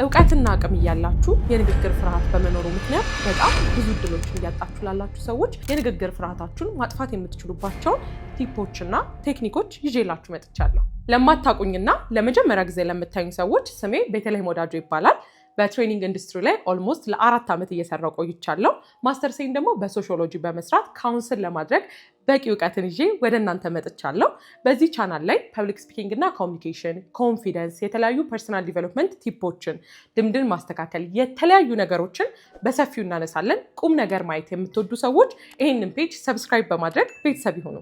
እውቀትና አቅም እያላችሁ የንግግር ፍርሃት በመኖሩ ምክንያት በጣም ብዙ እድሎችን እያጣችሁ ላላችሁ ሰዎች የንግግር ፍርሃታችሁን ማጥፋት የምትችሉባቸውን tip ኦችና ቴክኒኮች ይዤላችሁ መጥቻለሁ። ለማታውቁኝና ለመጀመሪያ ጊዜ ለምታዩኝ ሰዎች ስሜ ቤተልሔም ወዳጆ ይባላል። በ training industry ላይ almost ለ4 ዓመት እየሰራው ቆይቻለሁ። ማስተርሴን ደግሞ በሶሺዮሎጂ በመስራት counsel ለማድረግ በቂ እውቀትን ይዤ ወደ እናንተ መጥቻለሁ። በዚህ ቻናል ላይ public speaking እና communication፣ confidence፣ የተለያዩ personal development tip ኦችን፣ ልምድን ማስተካከል፣ የተለያዩ ነገሮችን በሰፊው እናነሳለን። ቁም ነገር ማየት የምትወዱ ሰዎች ይህንን page subscribe በማድረግ ቤተሰብ ይሁኑ።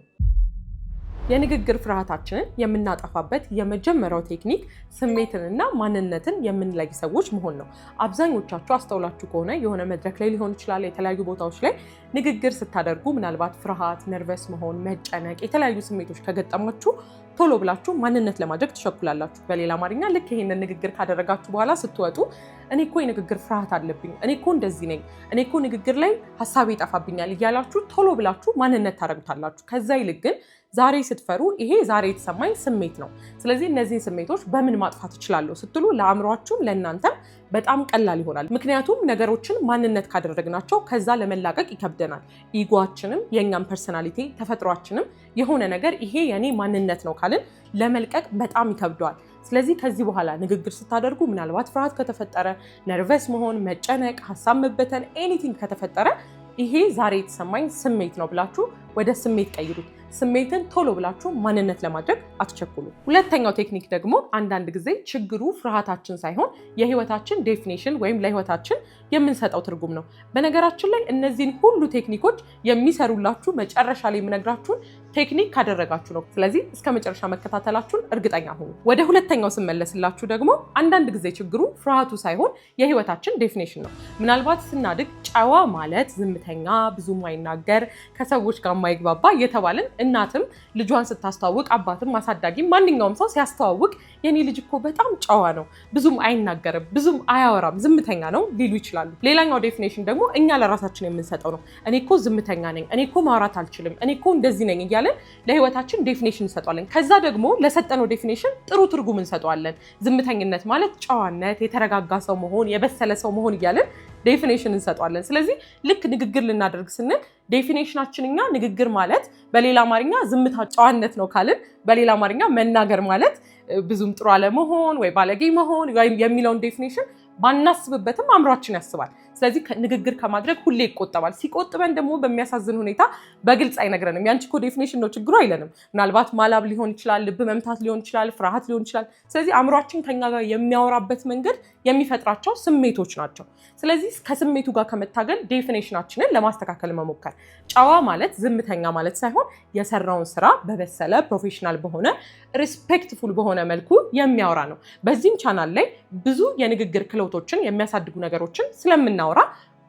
የንግግር ፍርሃታችንን የምናጠፋበት የመጀመሪያው ቴክኒክ ስሜትንና ማንነትን የምንለይ ሰዎች መሆን ነው። አብዛኞቻችሁ አስተውላችሁ ከሆነ የሆነ መድረክ ላይ ሊሆን ይችላል፣ የተለያዩ ቦታዎች ላይ ንግግር ስታደርጉ ምናልባት ፍርሃት፣ nervous መሆን፣ መጨነቅ፣ የተለያዩ ስሜቶች ከገጠማችሁ ቶሎ ብላችሁ ማንነት ለማድረግ ትቸኩላላችሁ። በሌላ አማርኛ ልክ ይሄንን ንግግር ካደረጋችሁ በኋላ ስትወጡ እኔ እኮ የንግግር ፍርሃት አለብኝ፣ እኔ እኮ እንደዚህ ነኝ፣ እኔ እኮ ንግግር ላይ ሀሳቤ ይጠፋብኛል እያላችሁ ቶሎ ብላችሁ ማንነት ታደርጉታላችሁ። ከዛ ይልቅ ግን ዛሬ ስትፈሩ ይሄ ዛሬ የተሰማኝ ስሜት ነው፣ ስለዚህ እነዚህን ስሜቶች በምን ማጥፋት እችላለሁ ስትሉ ለአእምሯችሁም ለእናንተም በጣም ቀላል ይሆናል። ምክንያቱም ነገሮችን ማንነት ካደረግናቸው ከዛ ለመላቀቅ ይከብደናል። Ego ኣችንም የእኛም personality ተፈጥሯችንም የሆነ ነገር ይሄ የኔ ማንነት ነው ካልን ለመልቀቅ በጣም ይከብደዋል። ስለዚህ ከዚህ በኋላ ንግግር ስታደርጉ ምናልባት ፍርሃት ከተፈጠረ፣ nervous መሆን፣ መጨነቅ፣ ሀሳብ መበተን፣ anything ከተፈጠረ ይሄ ዛሬ የተሰማኝ ስሜት ነው ብላችሁ ወደ ስሜት ቀይሩት። ስሜትን ቶሎ ብላችሁ ማንነት ለማድረግ አትቸኩሉ። ሁለተኛው ቴክኒክ ደግሞ አንዳንድ ጊዜ ችግሩ ፍርሃታችን ሳይሆን የህይወታችን definition ወይም ለህይወታችን የምንሰጠው ትርጉም ነው። በነገራችን ላይ እነዚህን ሁሉ ቴክኒኮች የሚሰሩላችሁ መጨረሻ ላይ የምነግራችሁን ቴክኒክ ካደረጋችሁ ነው። ስለዚህ እስከ መጨረሻ መከታተላችሁን እርግጠኛ ሁኑ። ወደ ሁለተኛው ስመለስላችሁ ደግሞ አንዳንድ ጊዜ ችግሩ ፍርሃቱ ሳይሆን የህይወታችን definition ነው። ምናልባት ስናድግ ጨዋ ማለት ዝምተኛ፣ ብዙ ማይናገር፣ ከሰዎች ጋር የማይግባባ እየተባልን እናትም ልጇን ስታስተዋውቅ፣ አባትም አሳዳጊ ማንኛውም ሰው ሲያስተዋውቅ የኔ ልጅ እኮ በጣም ጨዋ ነው፣ ብዙም አይናገርም፣ ብዙም አያወራም፣ ዝምተኛ ነው ሊሉ ይችላሉ። ሌላኛው definition ደግሞ እኛ ለራሳችን የምንሰጠው ነው። እኔ እኮ ዝምተኛ ነኝ፣ እኔ እኮ ማውራት አልችልም፣ እኔ እኮ እንደዚህ ነኝ እያለን ለህይወታችን definition እንሰጠዋለን። ከዛ ደግሞ ለሰጠነው definition ጥሩ ትርጉም እንሰጠዋለን። ዝምተኝነት ማለት ጨዋነት፣ የተረጋጋ ሰው መሆን፣ የበሰለ ሰው መሆን እያለን definition እንሰጠዋለን። ስለዚህ ልክ ንግግር ልናደርግ ስንል definition ኣችን እኛ ንግግር ማለት በሌላ አማርኛ ዝምታ ጨዋነት ነው ካልን፣ በሌላ አማርኛ መናገር ማለት ብዙም ጥሩ አለመሆን ወይ ባለጌ መሆን የሚለውን definition ባናስብበትም አእምሯችን ያስባል። ስለዚህ ንግግር ከማድረግ ሁሌ ይቆጠባል። ሲቆጥበን ደግሞ በሚያሳዝን ሁኔታ በግልጽ አይነግረንም። ያንቺ እኮ definition ነው ችግሩ አይለንም። ምናልባት ማላብ ሊሆን ይችላል፣ ልብ መምታት ሊሆን ይችላል፣ ፍርሃት ሊሆን ይችላል። ስለዚህ አእምሯችን ከኛ ጋር የሚያወራበት መንገድ የሚፈጥራቸው ስሜቶች ናቸው። ስለዚህ ከስሜቱ ጋር ከመታገል definition ኣችንን ለማስተካከል መሞከር። ጨዋ ማለት ዝምተኛ ማለት ሳይሆን የሰራውን ስራ በበሰለ፣ professional በሆነ፣ respectful በሆነ መልኩ የሚያወራ ነው። በዚህም ቻናል ላይ ብዙ የንግግር ክህሎቶችን የሚያሳድጉ ነገሮችን ስለምናወራ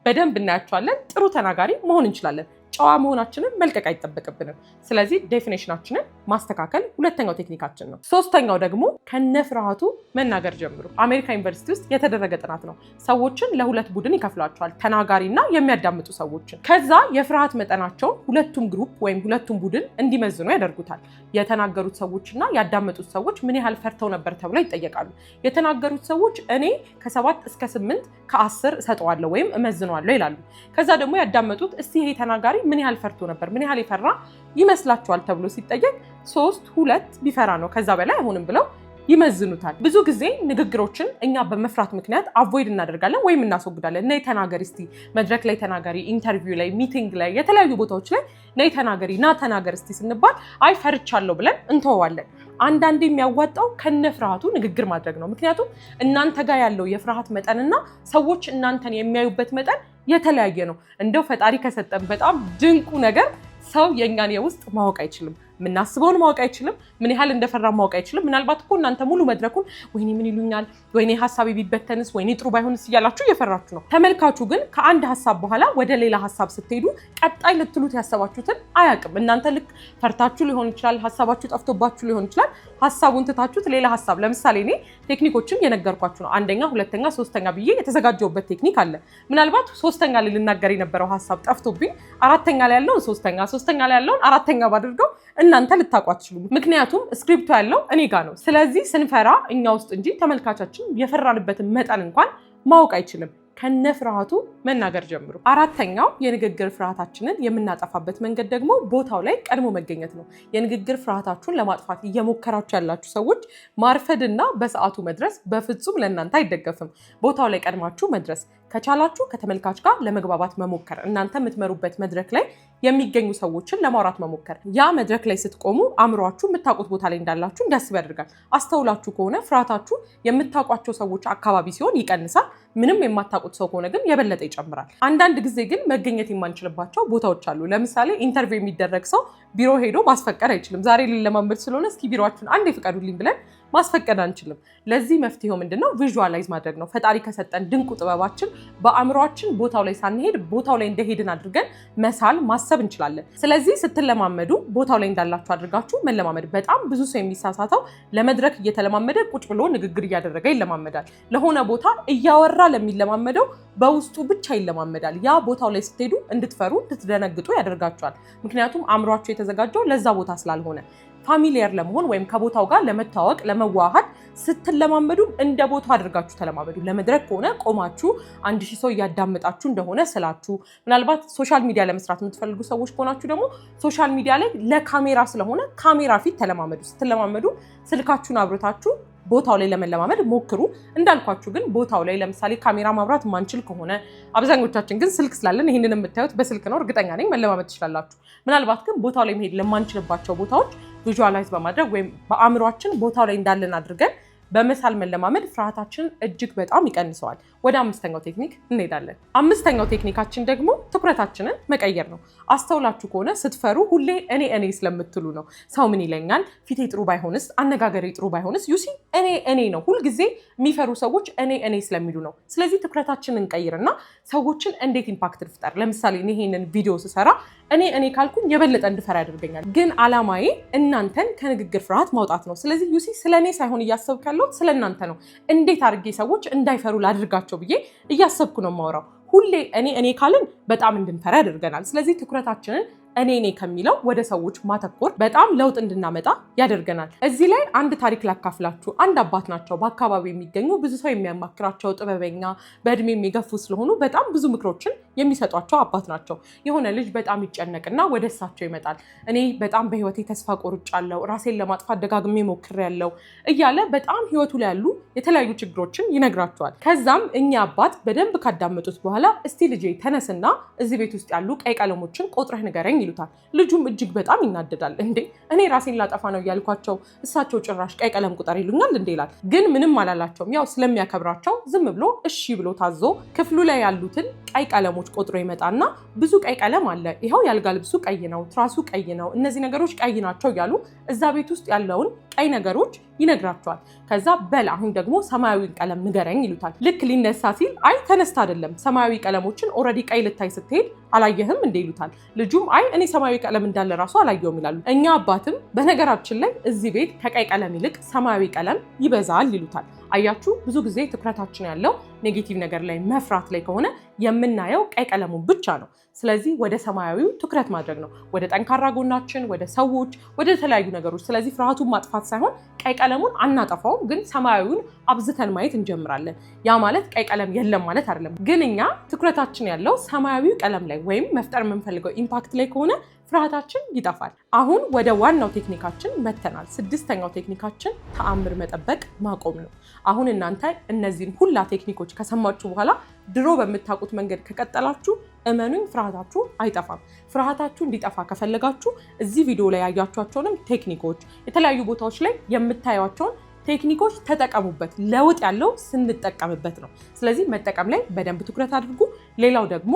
በደንብ እናያቸዋለን። ጥሩ ተናጋሪ መሆን እንችላለን። ጨዋ መሆናችንን መልቀቅ አይጠበቅብንም። ስለዚህ definition ኣችንን ማስተካከል ሁለተኛው ቴክኒካችን ነው። ሶስተኛው ደግሞ ከነፍርሃቱ መናገር ጀምሩ። አሜሪካ ዩኒቨርሲቲ ውስጥ የተደረገ ጥናት ነው። ሰዎችን ለሁለት ቡድን ይከፍሏቸዋል፣ ተናጋሪና የሚያዳምጡ ሰዎችን። ከዛ የፍርሃት መጠናቸውን ሁለቱም group ወይም ሁለቱም ቡድን እንዲመዝኑ ያደርጉታል። የተናገሩት ሰዎችና ያዳመጡት ሰዎች ምን ያህል ፈርተው ነበር ተብለው ይጠየቃሉ። የተናገሩት ሰዎች እኔ ከ7 እስከ 8 ከ10 እሰጠዋለሁ ወይም እመዝነዋለሁ ይላሉ። ከዛ ደግሞ ያዳመጡት እስቲ ይሄ ተናጋሪ ምን ያህል ፈርቶ ነበር፣ ምን ያህል የፈራ ይመስላችኋል ተብሎ ሲጠየቅ ሶስት ሁለት ቢፈራ ነው፣ ከዛ በላይ አይሆንም ብለው ይመዝኑታል። ብዙ ጊዜ ንግግሮችን እኛ በመፍራት ምክንያት avoid እናደርጋለን ወይም እናስወግዳለን። ነይ ተናገሪ እስቲ፣ መድረክ ላይ ተናገሪ፣ interview ላይ፣ meeting ላይ፣ የተለያዩ ቦታዎች ላይ ነይ ተናገሪ፣ ና ተናገር እስቲ ስንባል አይ ፈርቻለሁ ብለን እንተወዋለን። አንዳንዴ የሚያዋጣው ከነ ፍርሃቱ ንግግር ማድረግ ነው። ምክንያቱም እናንተ ጋር ያለው የፍርሃት መጠንና ሰዎች እናንተን የሚያዩበት መጠን የተለያየ ነው። እንደው ፈጣሪ ከሰጠን በጣም ድንቁ ነገር ሰው የእኛን የውስጥ ማወቅ አይችልም። የምናስበውን ማወቅ አይችልም። ምን ያህል እንደፈራ ማወቅ አይችልም። ምናልባት እኮ እናንተ ሙሉ መድረኩን ወይኔ ምን ይሉኛል፣ ወይኔ ሀሳቤ ቢበተንስ፣ ወይኔ ጥሩ ባይሆንስ እያላችሁ እየፈራችሁ ነው። ተመልካቹ ግን ከአንድ ሀሳብ በኋላ ወደ ሌላ ሀሳብ ስትሄዱ ቀጣይ ልትሉት ያሰባችሁትን አያውቅም። እናንተ ልክ ፈርታችሁ ሊሆን ይችላል፣ ሀሳባችሁ ጠፍቶባችሁ ሊሆን ይችላል። ሀሳቡን ትታችሁት ሌላ ሀሳብ፣ ለምሳሌ እኔ ቴክኒኮችን የነገርኳችሁ ነው። አንደኛ፣ ሁለተኛ፣ ሶስተኛ ብዬ የተዘጋጀሁበት ቴክኒክ አለ። ምናልባት ሶስተኛ ላይ ልናገር የነበረው ሀሳብ ጠፍቶብኝ አራተኛ ላይ ያለውን ሶስተኛ፣ ሶስተኛ ላይ ያለውን አራተኛ ባድርገው እናንተ ልታውቁ አትችሉም። ምክንያቱም script ኡ ያለው እኔ ጋ ነው። ስለዚህ ስንፈራ እኛ ውስጥ እንጂ ተመልካቻችን የፈራንበትን መጠን እንኳን ማወቅ አይችልም። ከነ ፍርሃቱ መናገር ጀምሩ። አራተኛው የንግግር ፍርሃታችንን የምናጠፋበት መንገድ ደግሞ ቦታው ላይ ቀድሞ መገኘት ነው። የንግግር ፍርሃታችሁን ለማጥፋት እየሞከራችሁ ያላችሁ ሰዎች ማርፈድና በሰዓቱ መድረስ በፍጹም ለእናንተ አይደገፍም። ቦታው ላይ ቀድማችሁ መድረስ ከቻላችሁ ከተመልካች ጋር ለመግባባት መሞከር፣ እናንተ የምትመሩበት መድረክ ላይ የሚገኙ ሰዎችን ለማውራት መሞከር። ያ መድረክ ላይ ስትቆሙ አእምሯችሁ የምታውቁት ቦታ ላይ እንዳላችሁ እንዲያስብ ያደርጋል። አስተውላችሁ ከሆነ ፍርሃታችሁ የምታውቋቸው ሰዎች አካባቢ ሲሆን ይቀንሳል። ምንም የማታውቁት ሰው ከሆነ ግን የበለጠ ይጨምራል። አንዳንድ ጊዜ ግን መገኘት የማንችልባቸው ቦታዎች አሉ። ለምሳሌ interview የሚደረግ ሰው ቢሮ ሄዶ ማስፈቀድ አይችልም። ዛሬ ልለማመድ ስለሆነ እስኪ ቢሮአችሁን አንዴ ፍቀዱልኝ ብለን ማስፈቀድ አንችልም። ለዚህ መፍትሄው ምንድነው? Visualize ማድረግ ነው። ፈጣሪ ከሰጠን ድንቁ ጥበባችን በአእምሯችን ቦታው ላይ ሳንሄድ ቦታው ላይ እንደሄድን አድርገን መሳል ማሰብ እንችላለን። ስለዚህ ስትለማመዱ ቦታው ላይ እንዳላችሁ አድርጋችሁ መለማመድ። በጣም ብዙ ሰው የሚሳሳተው ለመድረክ እየተለማመደ ቁጭ ብሎ ንግግር እያደረገ ይለማመዳል። ለሆነ ቦታ እያወራ ለሚለማመደው በውስጡ ብቻ ይለማመዳል። ያ ቦታው ላይ ስትሄዱ እንድትፈሩ እንድትደነግጡ ያደርጋችኋል። ምክንያቱም አእምሯችሁ የተዘጋጀው ለዛ ቦታ ስላልሆነ። Familiar ለመሆን ወይም ከቦታው ጋር ለመተዋወቅ ለመዋሃድ ስትለማመዱ እንደ ቦታው አድርጋችሁ ተለማመዱ። ለመድረክ ከሆነ ቆማችሁ 1000 ሰው እያዳመጣችሁ እንደሆነ ስላችሁ፣ ምናልባት social media ለመስራት የምትፈልጉ ሰዎች ከሆናችሁ ደግሞ social media ላይ ለካሜራ ስለሆነ ካሜራ ፊት ተለማመዱ። ስትለማመዱ ስልካችሁን አብርታችሁ ቦታው ላይ ለመለማመድ ሞክሩ። እንዳልኳችሁ ግን ቦታው ላይ ለምሳሌ ካሜራ ማብራት ማንችል ከሆነ፣ አብዛኞቻችን ግን ስልክ ስላለን ይህንን የምታዩት በስልክ ነው፣ እርግጠኛ ነኝ መለማመድ ትችላላችሁ። ምናልባት ግን ቦታው ላይ መሄድ ለማንችልባቸው ቦታዎች visualize በማድረግ ወይም በአእምሯችን ቦታው ላይ እንዳለን አድርገን በመሳል መለማመድ ፍርሃታችንን እጅግ በጣም ይቀንሰዋል። ወደ አምስተኛው ቴክኒክ እንሄዳለን። አምስተኛው ቴክኒካችን ደግሞ ትኩረታችንን መቀየር ነው። አስተውላችሁ ከሆነ ስትፈሩ ሁሌ እኔ እኔ ስለምትሉ ነው። ሰው ምን ይለኛል፣ ፊቴ ጥሩ ባይሆንስ፣ አነጋገሬ ጥሩ ባይሆንስ፣ you see እኔ እኔ ነው። ሁልጊዜ የሚፈሩ ሰዎች እኔ እኔ ስለሚሉ ነው። ስለዚህ ትኩረታችንን እንቀይርና ሰዎችን እንዴት impact ልፍጠር። ለምሳሌ እኔ ይሄንን ቪዲዮ ስሰራ እኔ እኔ ካልኩኝ የበለጠ እንድፈራ ያደርገኛል። ግን አላማዬ እናንተን ከንግግር ፍርሃት ማውጣት ነው። ስለዚህ you see ስለ እኔ ሳይሆን እያሰብኩ ያለሁት ስለ እናንተ ነው። እንዴት አድርጌ ሰዎች እንዳይፈሩ ላድርጋቸው ብዬ እያሰብኩ ነው የማወራው። ሁሌ እኔ እኔ ካልን በጣም እንድንፈራ ያደርገናል። ስለዚህ ትኩረታችንን እኔ እኔ ከሚለው ወደ ሰዎች ማተኮር በጣም ለውጥ እንድናመጣ ያደርገናል። እዚህ ላይ አንድ ታሪክ ላካፍላችሁ። አንድ አባት ናቸው፣ በአካባቢው የሚገኙ ብዙ ሰው የሚያማክራቸው ጥበበኛ፣ በእድሜ የሚገፉ ስለሆኑ በጣም ብዙ ምክሮችን የሚሰጧቸው አባት ናቸው። የሆነ ልጅ በጣም ይጨነቅና ወደ እሳቸው ይመጣል። እኔ በጣም በህይወቴ ተስፋ ቆርጫለሁ፣ ራሴን ለማጥፋት ደጋግሜ ሞክሬያለሁ እያለ በጣም ህይወቱ ላይ ያሉ የተለያዩ ችግሮችን ይነግራቸዋል። ከዛም እኚህ አባት በደንብ ካዳመጡት በኋላ እስቲ ልጄ ተነስና እዚህ ቤት ውስጥ ያሉ ቀይ ቀለሞችን ቆጥረህ ንገረኝ ይሉታል። ልጁም እጅግ በጣም ይናደዳል። እንዴ እኔ ራሴን ላጠፋ ነው እያልኳቸው እሳቸው ጭራሽ ቀይ ቀለም ቁጠር ይሉኛል እንዴ ይላል። ግን ምንም አላላቸውም። ያው ስለሚያከብራቸው ዝም ብሎ እሺ ብሎ ታዞ ክፍሉ ላይ ያሉትን ቀይ ቀለሞች ቆጥሮ ይመጣና ብዙ ቀይ ቀለም አለ፣ ይኸው የአልጋ ልብሱ ቀይ ነው፣ ትራሱ ቀይ ነው፣ እነዚህ ነገሮች ቀይ ናቸው እያሉ እዛ ቤት ውስጥ ያለውን ቀይ ነገሮች ይነግራቸዋል። ከዛ በል አሁን ደግሞ ሰማያዊን ቀለም ንገረኝ ይሉታል። ልክ ሊነሳ ሲል አይ ተነስታ አይደለም ሰማያዊ ቀለሞችን already ቀይ ልታይ ስትሄድ አላየህም እንዴ ይሉታል። ልጁም አይ እኔ ሰማያዊ ቀለም እንዳለ ራሱ አላየውም ይላሉ። እኛ አባትም በነገራችን ላይ እዚህ ቤት ከቀይ ቀለም ይልቅ ሰማያዊ ቀለም ይበዛል ይሉታል። አያችሁ፣ ብዙ ጊዜ ትኩረታችን ያለው negative ነገር ላይ መፍራት ላይ ከሆነ የምናየው ቀይ ቀለሙን ብቻ ነው። ስለዚህ ወደ ሰማያዊው ትኩረት ማድረግ ነው፣ ወደ ጠንካራ ጎናችን፣ ወደ ሰዎች፣ ወደ ተለያዩ ነገሮች። ስለዚህ ፍርሃቱን ማጥፋት ሳይሆን ቀይ ቀለሙን አናጠፋውም፣ ግን ሰማያዊውን አብዝተን ማየት እንጀምራለን። ያ ማለት ቀይ ቀለም የለም ማለት አይደለም። ግን እኛ ትኩረታችን ያለው ሰማያዊው ቀለም ላይ ወይም መፍጠር የምንፈልገው impact ላይ ከሆነ ፍርሃታችን ይጠፋል። አሁን ወደ ዋናው ቴክኒካችን መተናል። ስድስተኛው ቴክኒካችን ተአምር መጠበቅ ማቆም ነው። አሁን እናንተ እነዚህን ሁላ ቴክኒኮች ከሰማችሁ በኋላ ድሮ በምታውቁት መንገድ ከቀጠላችሁ እመኑኝ ፍርሃታችሁ አይጠፋም። ፍርሃታችሁ እንዲጠፋ ከፈለጋችሁ እዚህ ቪዲዮ ላይ ያያችኋቸውንም ቴክኒኮች፣ የተለያዩ ቦታዎች ላይ የምታዩቸውን ቴክኒኮች ተጠቀሙበት። ለውጥ ያለው ስንጠቀምበት ነው። ስለዚህ መጠቀም ላይ በደንብ ትኩረት አድርጉ። ሌላው ደግሞ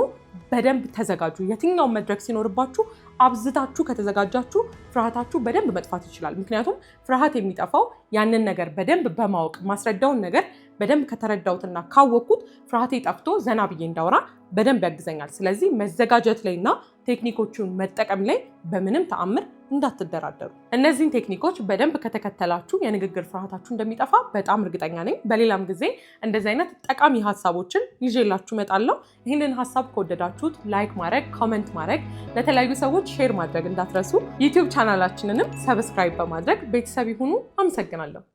በደንብ ተዘጋጁ። የትኛውን መድረክ ሲኖርባችሁ አብዝታችሁ ከተዘጋጃችሁ ፍርሃታችሁ በደንብ መጥፋት ይችላል። ምክንያቱም ፍርሃት የሚጠፋው ያንን ነገር በደንብ በማወቅ ማስረዳውን ነገር በደንብ ከተረዳሁትና ካወቅኩት ፍርሃቴ ጠፍቶ ዘና ብዬ እንዳወራ በደንብ ያግዘኛል። ስለዚህ መዘጋጀት ላይና ቴክኒኮቹን መጠቀም ላይ በምንም ተአምር እንዳትደራደሩ። እነዚህን ቴክኒኮች በደንብ ከተከተላችሁ የንግግር ፍርሃታችሁ እንደሚጠፋ በጣም እርግጠኛ ነኝ። በሌላም ጊዜ እንደዚህ አይነት ጠቃሚ ሀሳቦችን ይዤላችሁ እመጣለሁ። ይህንን ሀሳብ ከወደዳችሁት like ማድረግ፣ comment ማድረግ፣ ለተለያዩ ሰዎች share ማድረግ እንዳትረሱ። YouTube ቻናላችንንም subscribe በማድረግ ቤተሰብ ይሁኑ። አመሰግናለሁ።